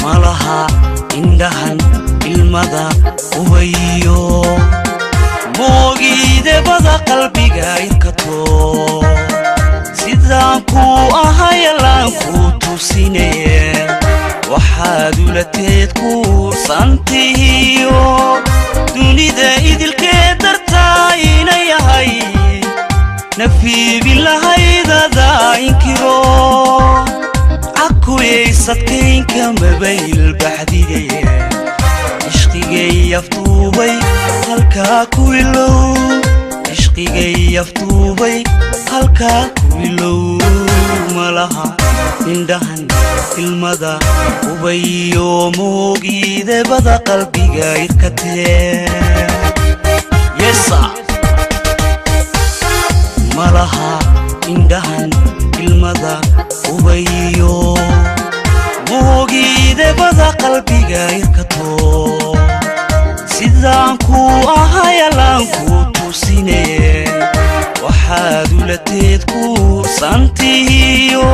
Malaha indhahan ilmada ubayo, moogiidebada qalbiga irkato. Sidaan kuu ahayalaan kuu tusinaye, waxaad ulateed kuursantihiyo dunida idilkee dartaa ina yahay nafiibin lahaydada inkiro. Cakuyaysadkaynka mabayl baxdigaye, ishqigay afduubay halkaa ku ilow, ishqigay afduubay halkaa ku ilow. Malaha indhahan ilmada ubayo, moogiidebada qalbiga irkatee. Yesa, malaha indhahan ilmada ubayo, moogiidebada qalbiga irkato. Sidaan kuu ahayalaan kuu tusinaye, waxaad ulateed kuursantihiyo